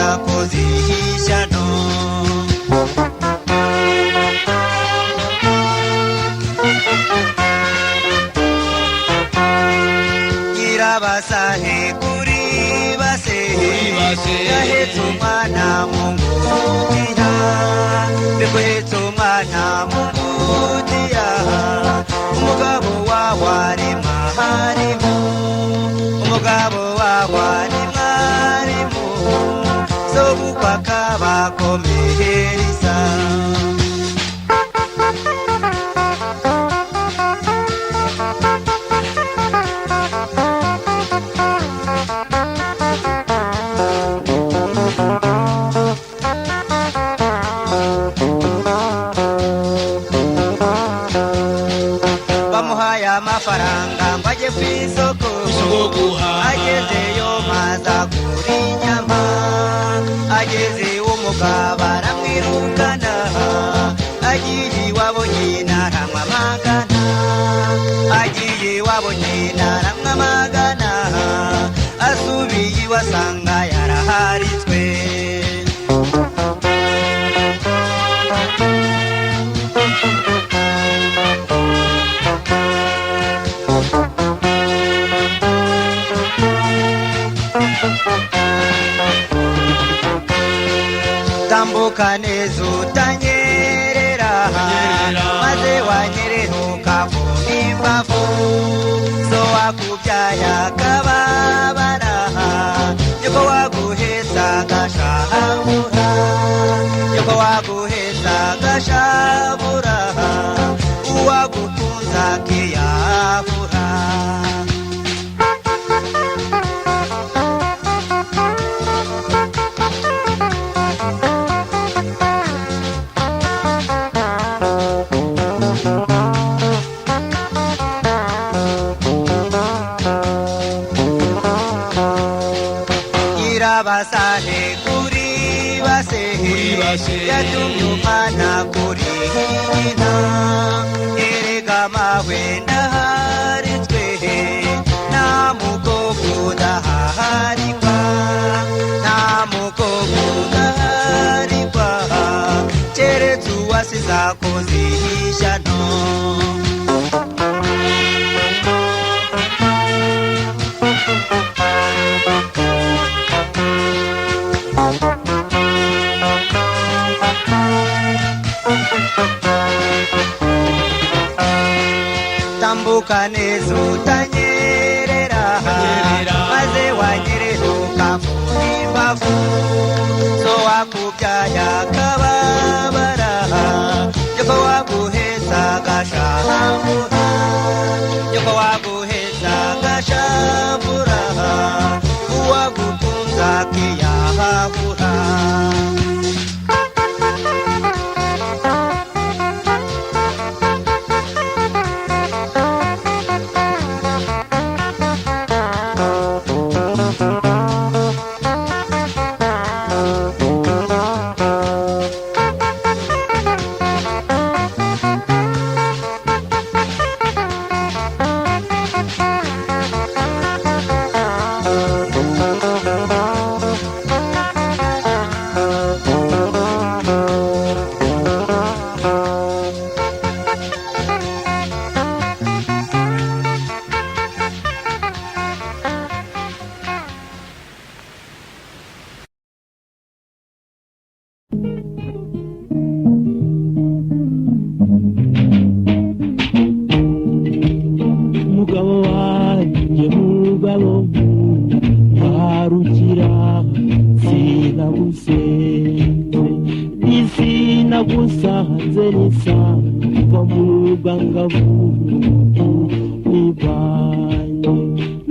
Uwasizakoze ishyano. Nyirabasahe kuri base. Kuri base. Yahetse umwana mu ngutiya, mbega umwana mu ngutiya. Umugabo wawe ari mwarimu, umugabo wawe ari mwarimu, so gukwa kabakomereza. Bamuhaye amafaranga ngo ajye ku isoko. Isoko guhaha. Agezeyo maze agura inyama. Ageze umugabo aramwirukana. Agiye iwabo nyina aramwamagana, agiye iwabo nyina aramwamagana. Asubiye iwe asanga yaraharitswe. Tambuka neza utanyerera. Utanyerera. Maze wanyerera ukavuna imbavu, so wakubyaye akababara, nyoko waguheza agashabura, nyoko waguheza agashabura, uwagukunze akiyahura. Nyirabasahe kuri base. Kuri base. Yatumye umwana kuri nyina. Erega mawe ndaharitswe, nta mukobwa udaharikwa, nta mukobwa udaharikwa, keretse uwasize akoze ishyano. Tambuka neza utanyerera. Utanyerera. Maze wanyerera ukavuna imbavu, so wakubyaye akababara, nyoko waguheza agashavura, nyoko waguheza agashavura, uwagukunze akiyahura. Mugabo wanjye, mugabo ntarukira, sinagusenze nisinagusanze nisanga mu bwangavu nivanye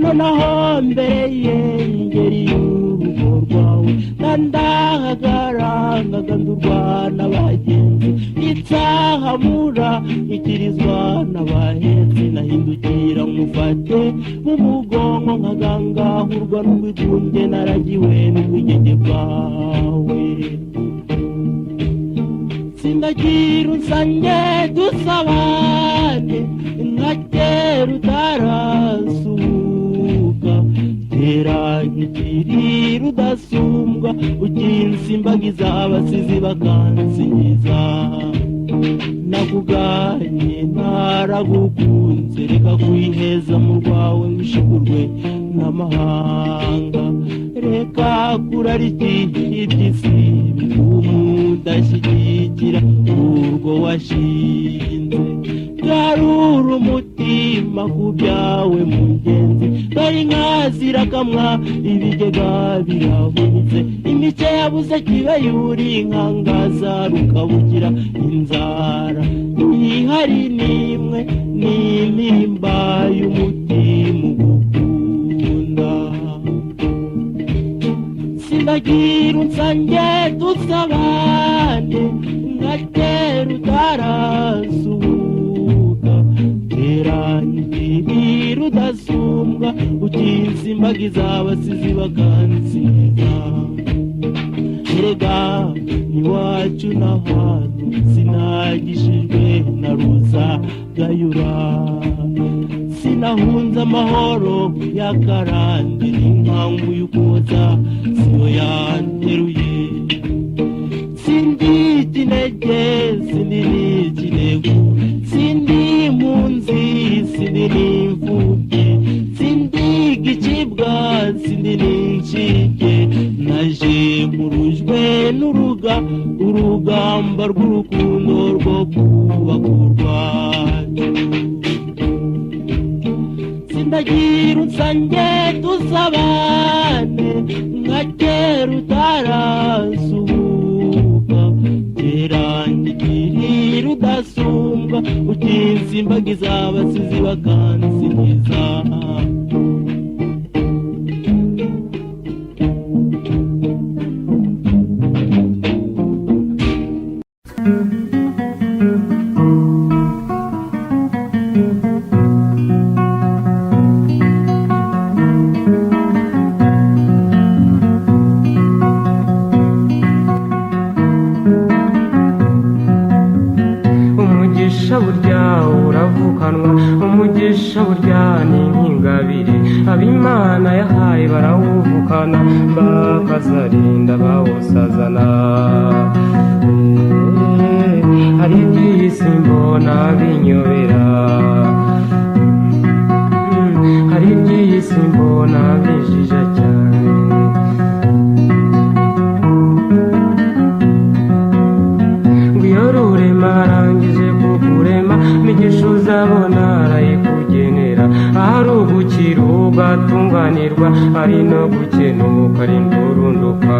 noneho mbere yengeri y'urugo rwawe nandahagarangaga ndurwana bagenzi itsahamura ikirizwa n'abahetsi nahindukira mufate mu mugongo nkagangahurwa n'ubwigunge naragiwe n'ubwigenge bwawe. Sindagira unsange dusabane nka kera utarasuka. Kera nkikiri rudasumbwa ukinsimbagiza abasizi bakansingiza. Nakuganye naragukunze, reka kwiheza mu rwawe wishikurwe n'amahanga. Reka kurarikira iby'isi bituma udashyigikira urwo washinze. Garura umutima ku byawe mugenzi, dore inka zirakamwa ibigega birahunitse. Imice yabuze kibe yuri inkangaza rukabukira inzara. Ntihari n'imwe n'intimba y'umutima ugukunda. Sinagira unsange dusabane nka kera utarasuhuka. Kera nkikiri rudasumbwa ukinsimbagiza abasizi bakansiza. Erega iwacu n'ahantu sinagishijwe na ruza gayura, sinahunze amahoro y'akarande n'inkangu y'ukoza siyo yanteruye. Sindi ikinege, sindi n'ikinegu, sindi impunzi, sindi n'imfubyi, sindi igicibwa, sindi n'incike. Naje nkurujwe n'uruga urugamba rw'urukundo rwo kubaka urwacu. Sindagira unsange dusabane nka kera utarasuhuka. Kera nkikiri rudasumbwa ukinsimbagiza abasizi bakansingiza. Umugisha burya uravukanwa, umugisha burya ni nk'ingabire ab'Imana yahaye barawuvukana, bakazarinda bawusazana. Hari iby'isi mbona binyobera, hari iby'isi mbona bijija cyane. Ngwiyo Rurema arangije kukurema, imigisha uzabona arayikugenera. Ahari ugukira ugatunganirwa, ari no gukenuka ari ndurunduka,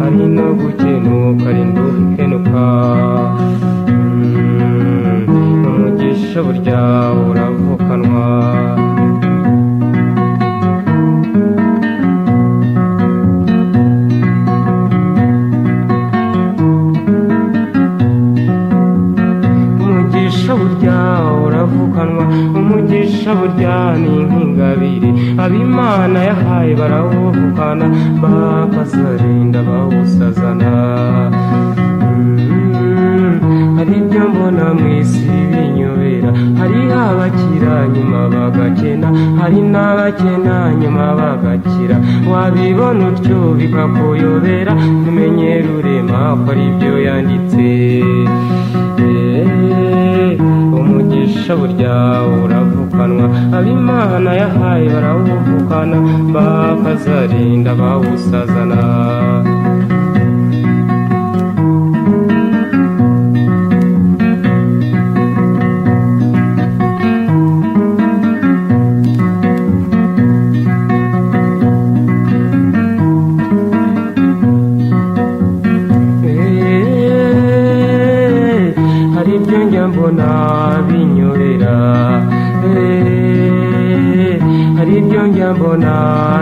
ari no gukenuka ari nduhenuka. Umugisha burya uravukanwa. Umugisha burya uravukanwa, umugisha burya ni nk'ingabire ab'Imana yahaye barawuvukana, bakazarinda bawusazana. Hari ibyo mbona mu isi binyobera, hari abakira nyuma bagakena, hari n'abakena nyuma bagakira. Wabibona utyo bikakuyobera, ntumenye Rurema ko ari ibyo yanditse. Umugisha burya uravukanwa, ab'Imana yahaye barawuvukana, bakazarinda bawusazana. Hari ibyo njya mbona binyobera, hari ibyo njya mbona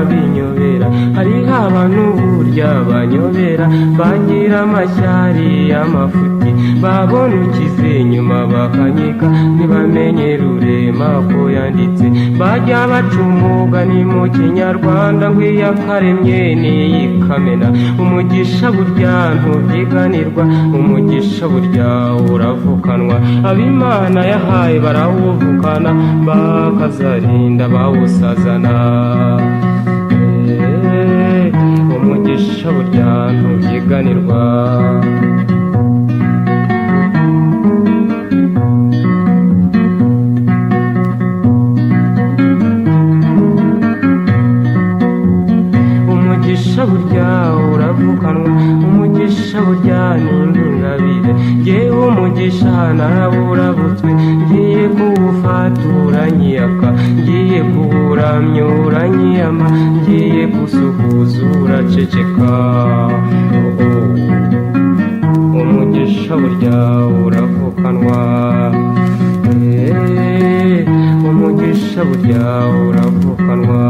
binyobera. Hariho abantu burya banyobera, bagira amashyari y'amafuti. Babona ukize nyuma bakanyika, ntibamenye Rurema ko yanditse. Bajya baca umugani mu Kinyarwanda ngo iyakaremye n'iyikamena. Umugisha burya ntubyiganirwa, umugisha burya uravukanwa. Abimana yahaye barawuvukana, bakazarinda bawusazana. Umugisha burya ntubyiganirwa. Umugisha burya uravukanwa, umugisha burya ni ingabire. Jyewe umugisha narawurabutswe, ngiye kuwufata uranyiyaka, ngiye kuwuramya uranyiyama, ngiye gusuhuza uraceceka. Oh, oh. Umugisha burya uravukanwa. Umugisha burya uravukanwa.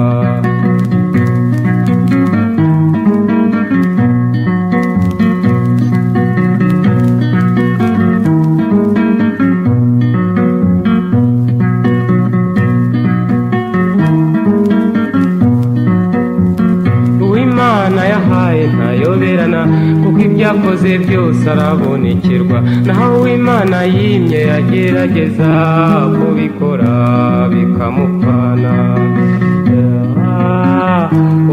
Uwimana yahaye ntayoberana, kuko ibyo akoze byose arabonekerwa. Naho Uwimana yimye yagerageza kubikora bikamupfana.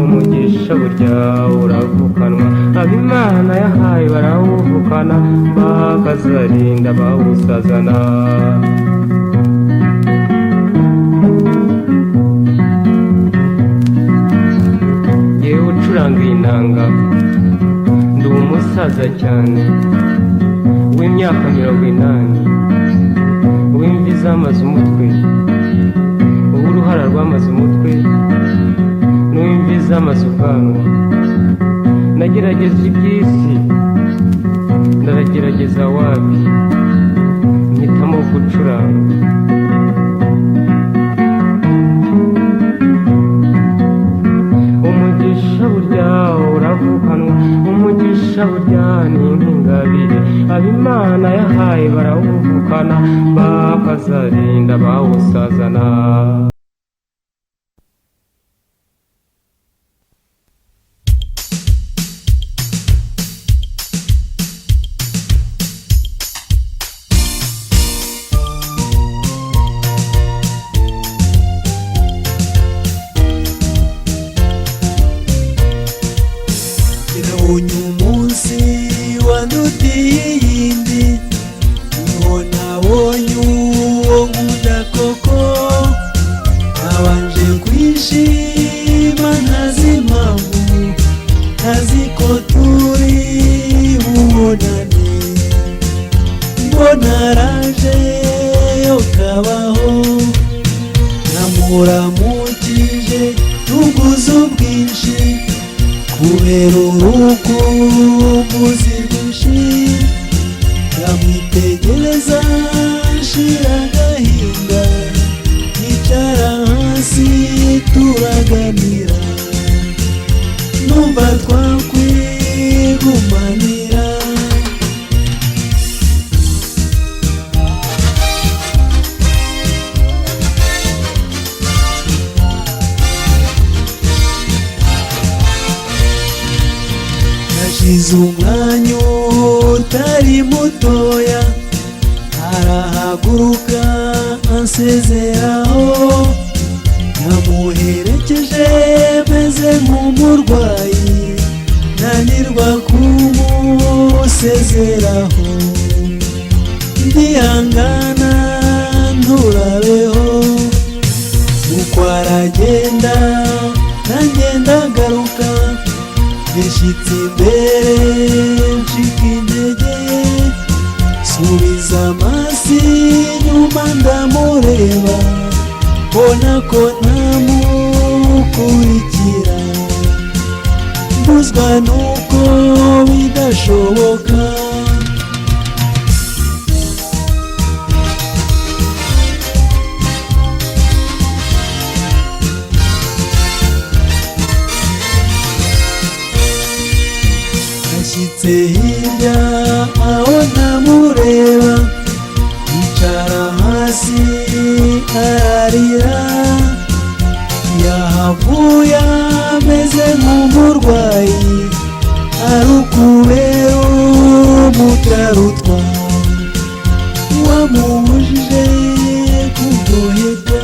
Umugisha burya uravukanwa, abimana yahaye barawuvukana, bakazarinda bawusazana. Yewe ucuranga iyi nanga, ndi umusaza cyane w'imyaka 80, w'imvi zamaze umutwe, uw'uruhara rwamaze umutwe, n'uw'imvi zamaze ubwanwa. Nagerageje iby'isi, ndaragerageza wapi, mpitamo gucuranga. Umugisha burya uravukanwa, umugisha burya ni nk'ingabire. Abimana yahaye barawuvukana, bakazarinda bawusazana. Nabonye umunsi wandutiye iyindi, niho nabonye uwo nkunda koko. Nabanje kwishima ntazi impamvu, ntazi ko turi bubonane. Mbona araje yo kabaho, namuramukije n'ubwuzu bwinshi, kubera urukumbuzi rwinshi. Ndamwitegereza nshira agahinda, yicara hasi turaganira, numva twakwigumanira. Hashize umwanya utari mutoya, arahaguruka ansezeraho. Namuherekeje meze nk'umurwayi, nanirwa kumusezeraho. Ndihangana nturabeho, uko aragenda nanjye ndagaruka. Gishyitsi imbere ncika intege, subiza amaso inyuma ndamureba, mbona ko ntamukurikira, mbuzwa nuko bidashoboka. Ashyitse hirya Aho ntamureba, yicara hasi ararira. Yahavuye ameze nk'umurwayi, ari ukubera umutarutwa wamubujije kuryoherwa.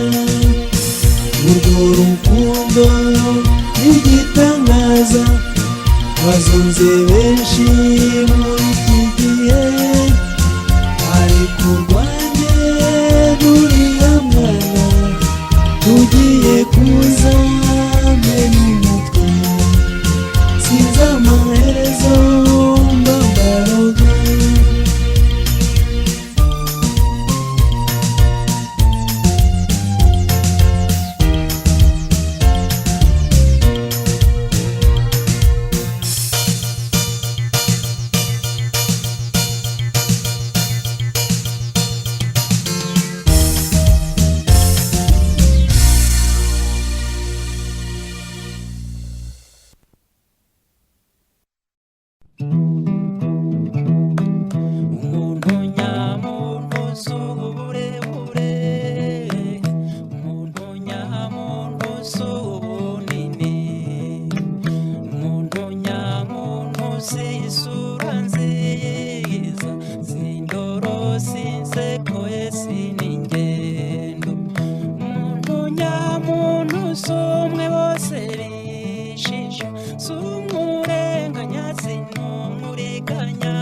Urwo rukundo n'igitangaza, wazunze benshi muri iki gihe, ariko urwanjye n'uriya mwana tugiye kuza n'umutwe, sinzi amaherezo mbambaroga. Umuntu nyamuntu si uburebure, umuntu nyamuntu si ubunini, umuntu nyamuntu si isura nziza, si indoro, si inseko ye, si n'ingendo. Umuntu nyamuntu si umwe bose bishisha, si umurenganya, si n'umuriganya.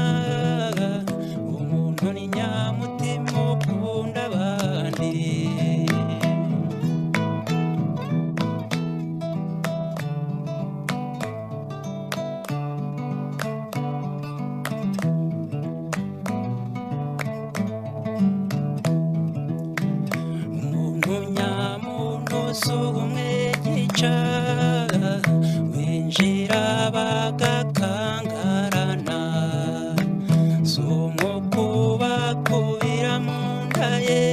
Umuntu ni nyamutima ukunda abandi. Umuntu nyamuntu si umwe gica, winjira bagakangarana, si umukubakubira mu nda ye,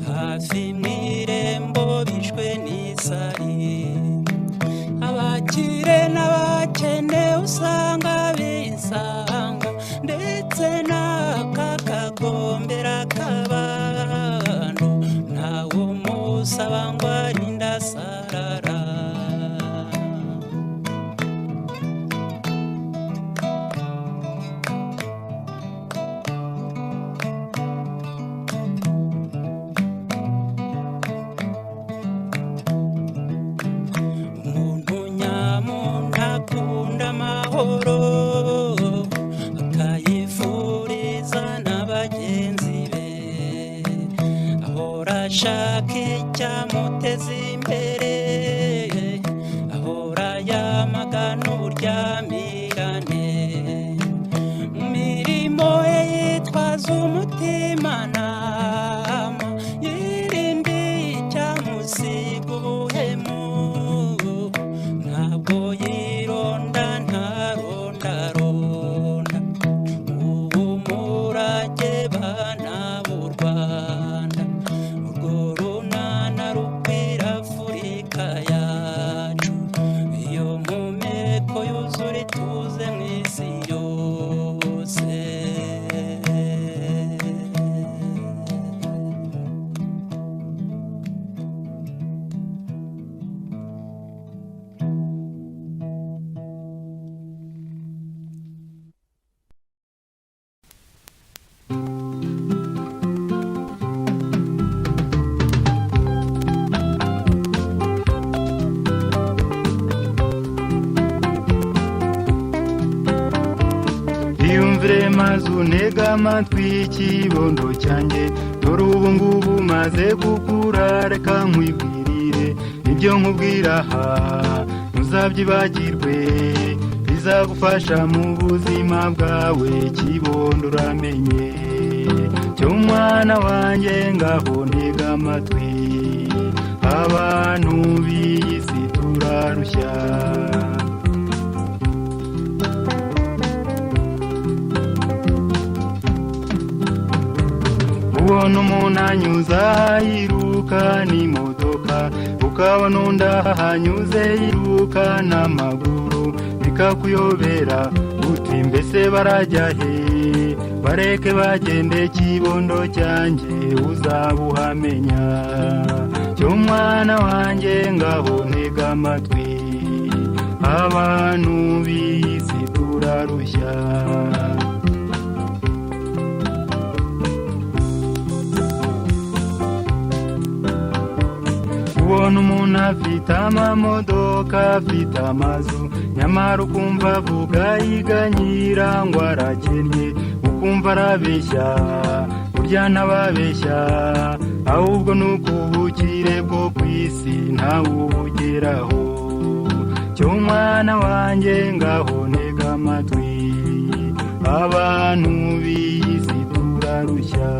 hafi mu irembo bishwe n'isari. Abakire n'abakene usanga bisanga, ndetse n'akakagombera k'abantu, ntawe umusaba ngo arinde asarara. Umuntu nyamuntu akunda amahoro, akayifuriza na bagenzi be, ahora ashaka icyamuteza imbere, ahora yamagana uburyamirane. Mu mirimo ye yitwaza umutimanama, yirinda icyamusiga ubuhemu, ntabwo yironda, ntarondaronda. Ubu murage bana b'u Rwanda, urwo runana rukwira Afurika yacu, iyo mpumeko yuzura ituze mu isi yose. Iyumvire maze untege amatwi, ikibondo cyanjye. Dore ubu ngubu maze gukura, reka nkwibwirire ibyo nkubwira aha, ntuzabyibagirwe, bizagufasha mu buzima bwawe. Kibondo, uramenye cyo mwana wanjye, ngaho ntega amatwi. Abantu b'iyi si turarushya. Ubona umuntu anyuze aha yiruka n'imodoka, ukabona undi ahanyuze yiruka n'amaguru. Bikakuyobera uti mbese barajya he? Bareke bagende kibondo cyanjye, uzabuhamenya. Cyo mwana wanjye, ngaho ntega amatwi, abantu b'isi turarushya. Ubona umuntu afite amamodoka, afite amazu, nyamara ukumva avuga yiganyira ngo arakennye, ukumva arabeshya. Burya ntababeshya, ahubwo ni uko ubukire bwo ku isi ntawubugeraho. Cyo mwana wanjye, ngaho ntega amatwi, abantu b'iyi si turarushya.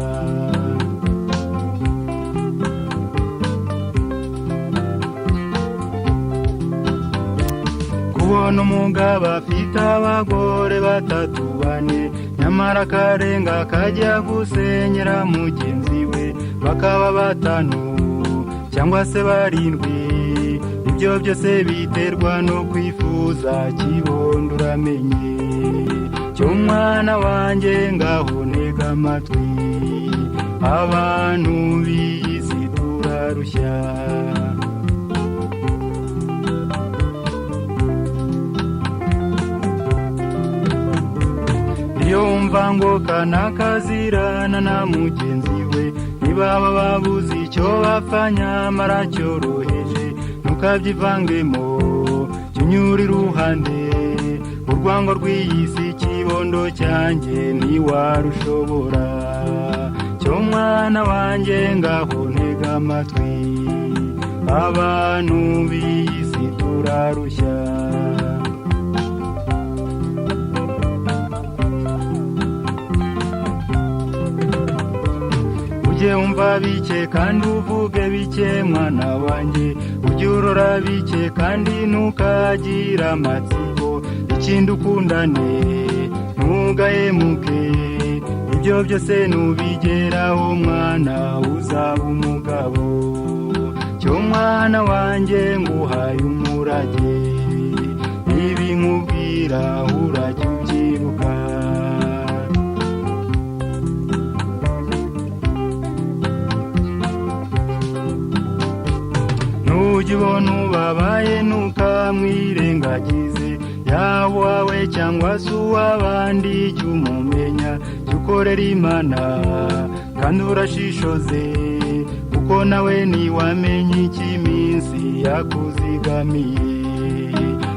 Kubona umugabo afite abagore batatu, bane, nyamara akarenga akajya gusenyera mugenzi we, bakaba batanu cyangwa se barindwi, ibyo byose biterwa no kwifuza kibondo, uramenye. Cyo mwana wanjye, ngaho ntega amatwi, abantu b'iyi si turarushya. Iyo wumva ngo kanakazirana na mugenzi we, nibaba babuze icyo bapfa nyamara cyoroheje, ntukabyivangemo, jya unyura iruhande. Urwango rw'iyi si kibondo cyanjye ntiwarushobora. Cyo mwana wanjye, ngaho ntega amatwi, abantu b'iyi si turarushya. Ujye wumva bike kandi uvuge bike, mwana wanjye. Ujye urora bike kandi ntukagire amatsiko. Ikindi, ukundane, ntugahemuke. Ibyo byose nubigeraho, mwana, uzaba umugabo. Cyo mwana wanjye, nguhaye umurage, ibi nkubwira urajya ubyibuka. Nujya ubona ubabaye, ntukamwirengagize, yaba uwawe cyangwa se uw'abandi. Jya umumenya, jya ukorera Imana kandi urashishoze, kuko nawe ntiwamenya icyo iminsi yakuzigamiye.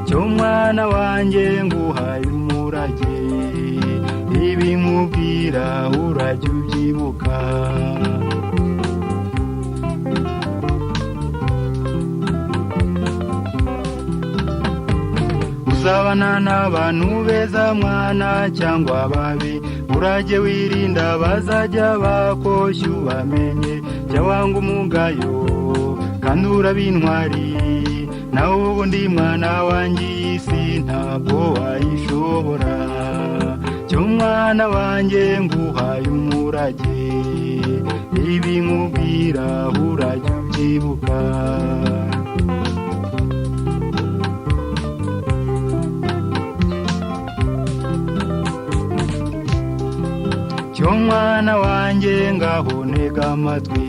Cyo mwana wanjye, nguhaye umurage, ibi nkubwira urajya ubyibuka. Uzabana n'abantu beza, mwana, cyangwa babi, urajye wirinda bazajya bakoshya, ubamenye. Jya wanga umugayo kandi urabintwari, nawe ubundi mwana wanjye iyi si ntabwo wayishobora. Cyo mwana wanjye, nguhaye umurage, ibi nkubwira urajya ubyibuka. Cyo mwana wanjye, ngaho ntega amatwi,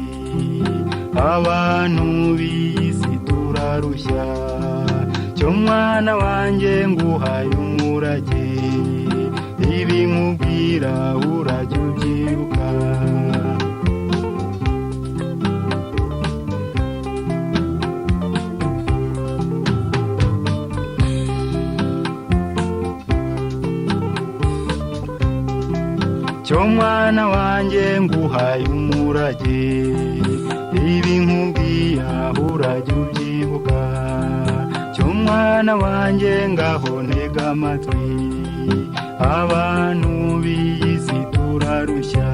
abantu b'iyi si turarushya. Cyo mwana wanjye, nguhaye umurage, ibi nkubwira urajya ubyibuka. Cyo mwana wanjye, nguhaye umurage, ibi nkubwiye urajya ubyibuka. Cyo mwana wanjye, ngaho ntega amatwi, abantu b'iyi si turarushya.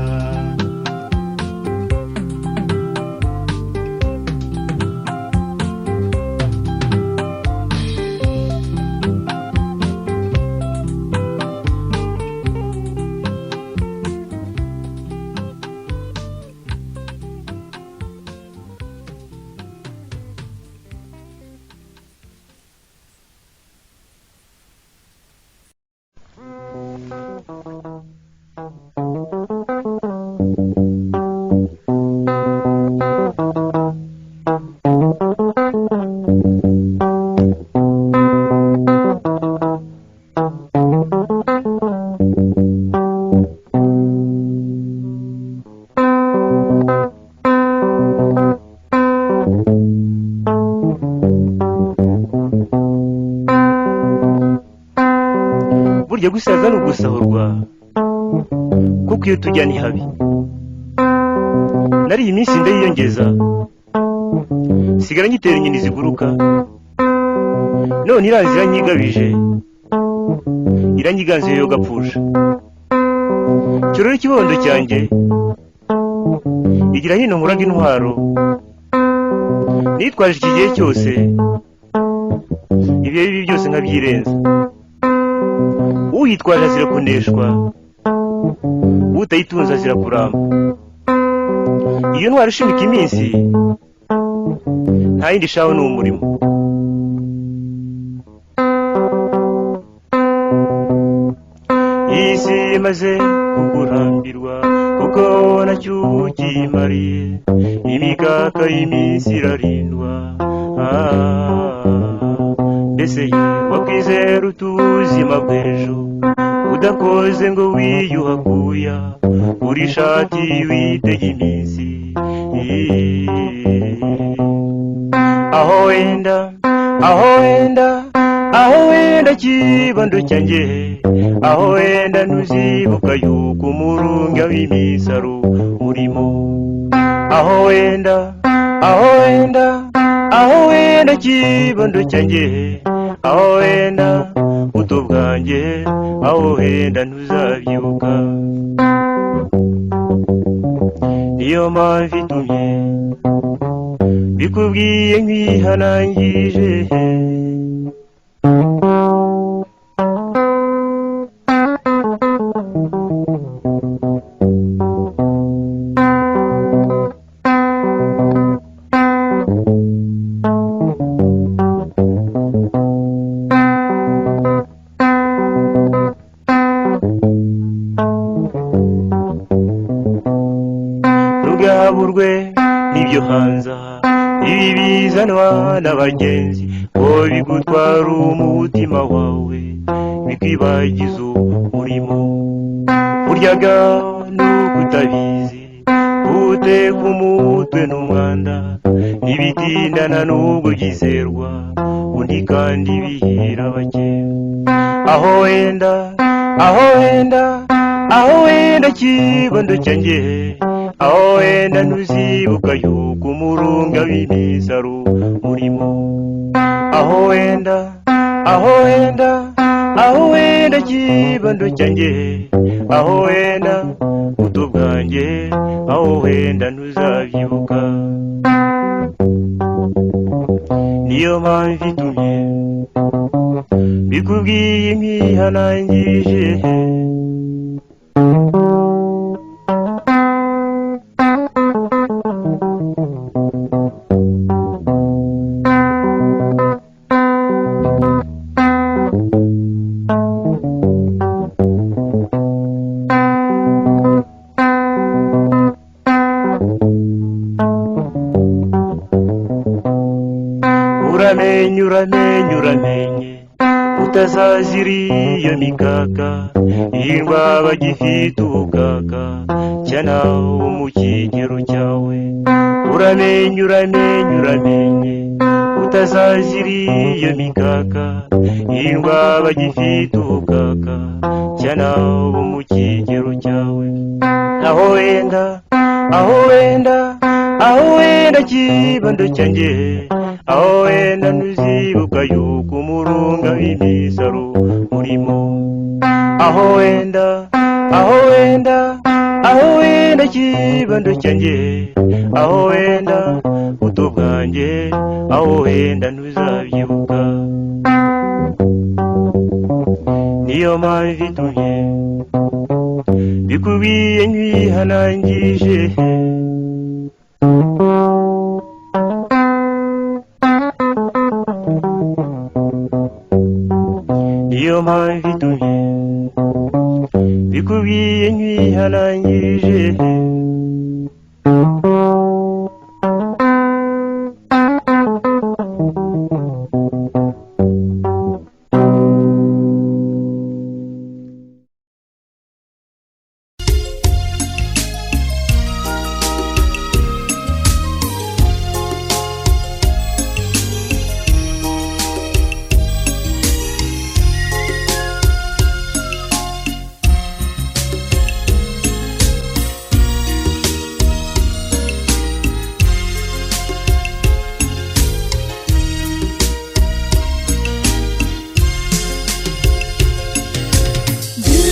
Burya gusaza ni ugusahurwa, kuko iyo tujya ni habi. Nari iyi minsi ndayiyongeza, sigara nyitera inyoni ziguruka. None iraza iranyigabije, iranyiganze yo gapfusha. Cyorora ikibondo cyanjye, igira hino nkuraga intwaro nitwaje iki gihe cyose, ibihe bibi byose nkabyirenza. Uyitwaje azira kuneshwa, utayitunze azira kuramba. Iyo ntwaro ishimika iminsi, nta yindi shaho ni umurimo. Iyi si imaze kukurambirwa, kuko nacyo ukimariye, imikaka y'iminsi irarindwa. Mbese ye wakwizera utuzima bw'ejo, udakoze ngo wiyuhakuya, uri ishati witega iminsi. Aho wenda, aho wenda, aho wenda kibondo cyanjye, aho wenda ntuzibuka yuko umurunga w'imisaro urimo. Aho wenda, aho wenda, aho wenda kibondo cyanjye, aho wenda buto bwanjye, aho wenda ntuzabyibuka. Niyo mpamvu itumye bikubwiye nkwihanangije. Ntugahaburwe n'ibyo hanze aha, ibi bizanwa n'abagenzi, ngo bigutwara umutima wawe, bikwibagiza umurimo. Buryaga nuko utabizi, uteka umutwe n'umwanda, ntibitindana n'ubwo byizerwa, undi kandi bihira bake. Aho wenda, aho wenda, aho wenda kibondo cyanjye, aho wenda ntuzibuka yuko umurunga w'imisaro urimo. Aho wenda, aho wenda, aho wenda kibondo cyanjye, aho wenda buto bwanjye, aho wenda ntuzabyibuka. Niyo mpamvu itumye bikubwiye nkwihanangije. Uramenye, uramenye, uramenye utazazira iyo mikaka, ingwaba gifite ubukaka cyana wo mu kigero cyawe. Uramenye, uramenye, uramenye utazazira iyo mikaka, ingwaba gifite ubukaka cyana wo mu kigero cyawe. Aho wenda, aho wenda, aho wenda kibondo cyanjye, aho wenda ntuzibuka yuko umurunga w'imisaro urimo. Aho wenda, aho wenda, aho wenda kibondo cyanjye, aho wenda buto bwanjye, aho wenda ntuzabyibuka. Niyo mpamvu itumye bikubwiye nkwihanangije. Niyo mpamvu itumye bikubwiye nkwihanangije.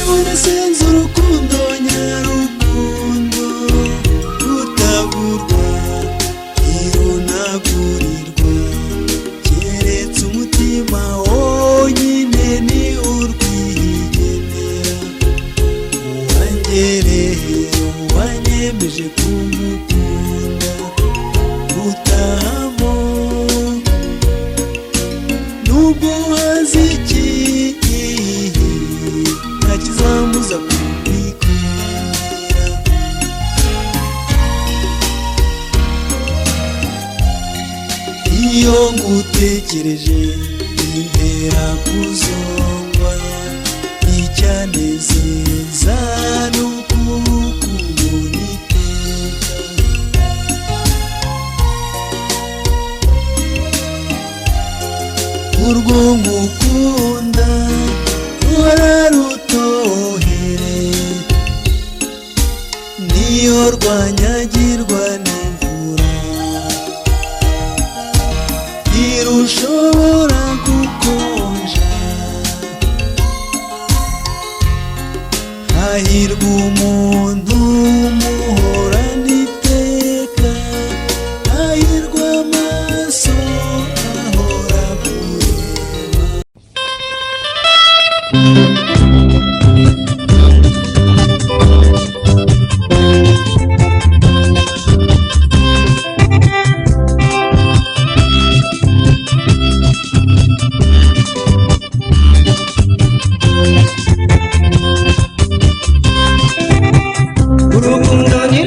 Niba nasenze urukundo nyarukundo, rutagurwa ntirunagurirwa, keretse umutima wonyine ni urwigenera. Uwangereye uwanyemeje kumukunda utahamo, nubwo hazi iki nta kizambuza kumwikundira. Iyo ngutekereje bintera kuzongwa, icyanezeza ni ukukubona iteka. Urwo ngukunda ruhora rutohere, niyo rwanyagirwa n'imvura ntirushobora gukonja. Hahirwa umuntu muhorana iteka, hahirwa amaso ahora kureba. Urukundo ni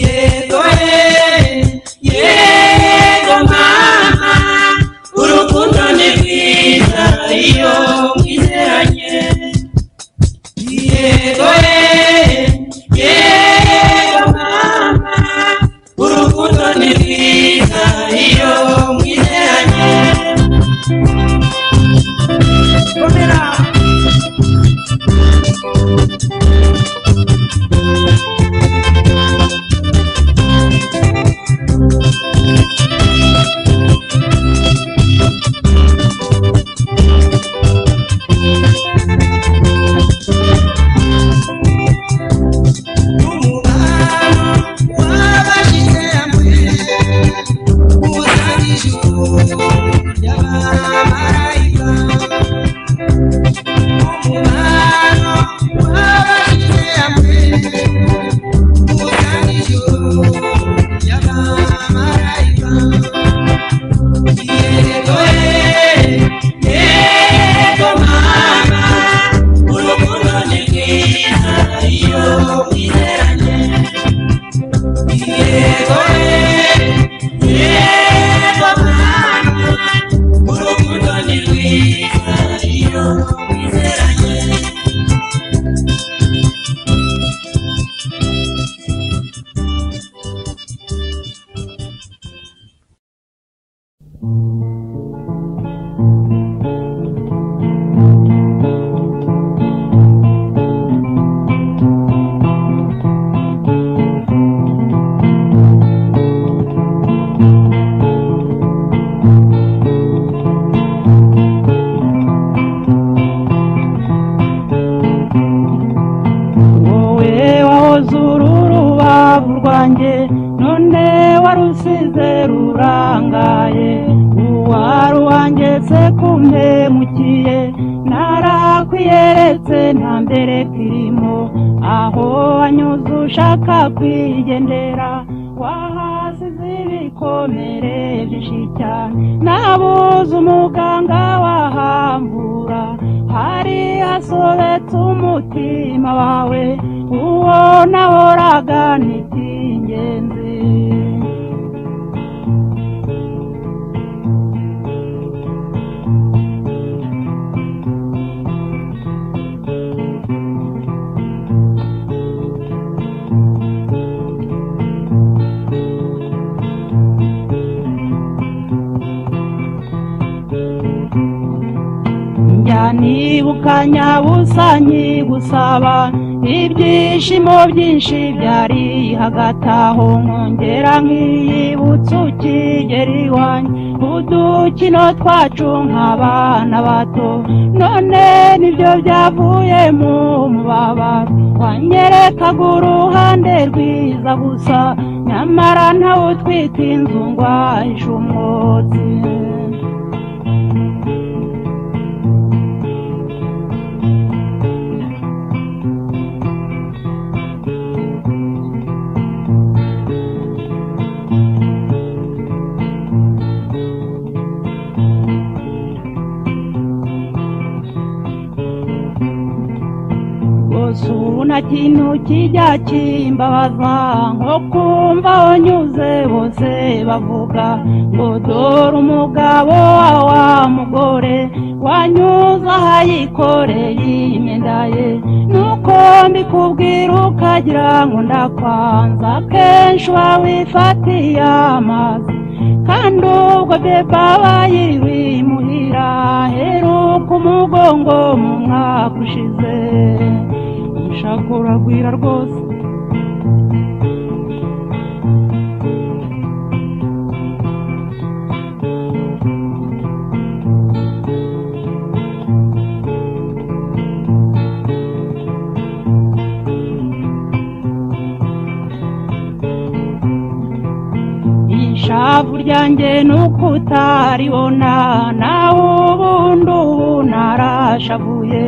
Yego yego mama, urukundo ni rwiza iyo mwizeranye. Yego yego mama, urukundo ni rwiza iyo mwizeranye. Komera. Umubano w'abashyize hamwe uzana ijuru ry'abamarayika. Umubano w'abashyize hamwe uzana ijuru ry'abamarayika. Yego yego mama, urukundo ni rwiza iyo mwizeranye. Yego yego mama, urukundo ni rwiza iyo mwizeranye. Wowe wahoze uru rubavu rwanjye, none warusize rurangaye. Uwari uwanjye se kumpemukiye, narakwiyeretse nta mbere kirimo. Aho wanyuze ushaka kwigendera, wahasize ibikomere byinshi cyane. Nabuze umuganga wahamvura, hari hasobetse umutima wawe, uwo nahoraga ni icy'ingenzi. Njya nibuka nyabusa nkigusaba, ibyishimo byinshi byari hagati aho, nkongera nkiyibutsa ukigera iwanjye, udukino twacu nk'abana bato. None nibyo byavuye mu mubabaro, wanyerekaga uruhande rwiza gusa, nyamara ntawe utwika inzu ngo ahishe umwotsi. Rwose ubu nta kintu kijya kimbabaza nko kumva wanyuze bose bavuga ngo dore umugabo wa wa mugore wanyuze ahayikoreye imyenda ye. Nuko mbikubwira ukagira ngo ndakwanza, akenshi uba wifatiye amazi, kandi ubwo beba bayiriwe imuhira, heruka umugongo mu mwaka ushize. Umushaka uragwira rwose. Ishavu ryanjye nuko utaribona, nawe ubundi ubu narashavuye.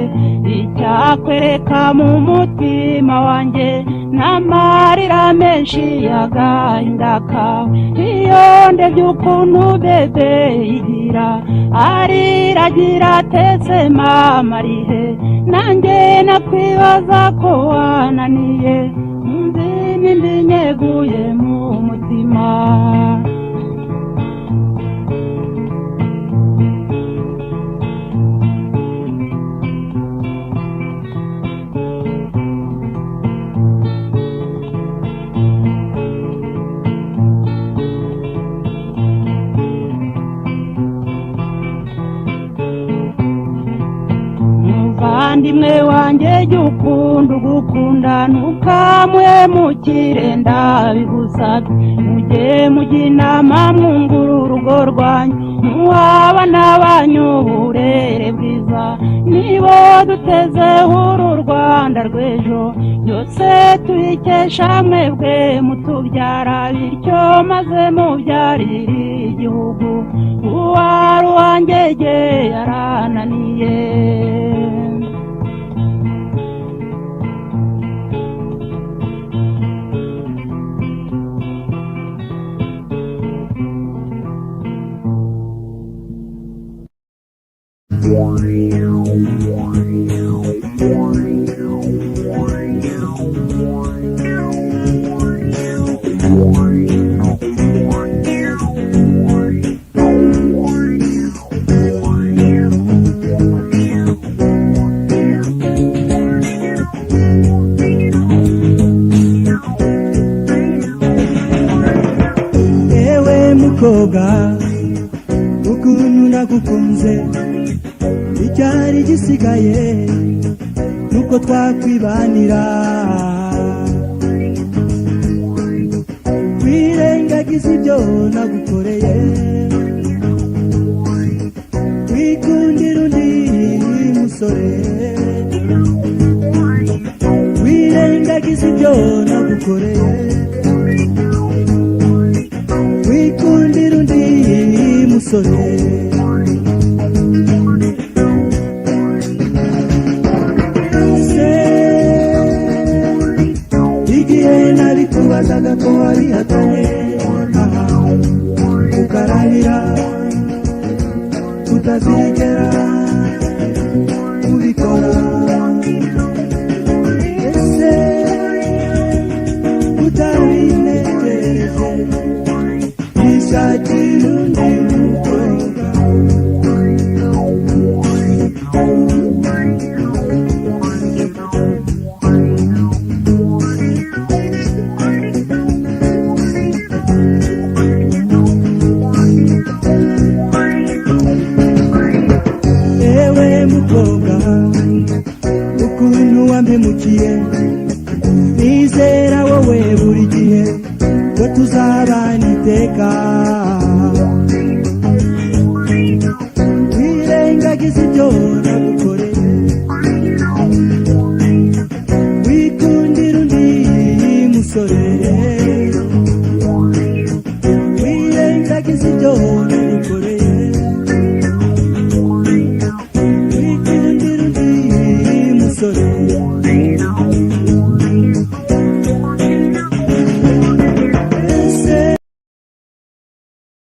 Icyakwereka mu mutima wanjye n'amarira menshi y'agahinda kawe, iyo ndebye ukuntu bebe yigira ariragira atetse mama arihe, nanjye nakwibaza ko wananiye. Nzi nimba inyeguye wanjye jya ukunda ugukunda ntukamwemukire ndabigusabye mujye mujya inama mwungura urugo rwanyu muhabana banyu uburere bwiza nibo dutezeho uru Rwanda rw'ejo byose tubikesha mwebwe mutubyara bityo maze mubyarire igihugu uwari uwanjye jye yarananiye. Ewe mukobwa, ukuntu nagukunze, icyari gisigaye nuko twakwibanira. Wirengagiza ibyo nagukoreye, wikundira undi musore. Wirengagiza ibyo nagukoreye, wikundira undi musore. Se igihe nabikubazaga ko wabihakanye, aha, ukarahira utazigera ubikora. Ese utabintegereje, ishakira undi mukobwa. Ewe mukobwa, ukuntu wampemukiye, nizera wowe buri gihe ko tuzabana iteka. Wirengagiza ibyo nagukoreye, wikundira undi musore. Wirengagiza ibyo nagukoreye, wikundira undi musore.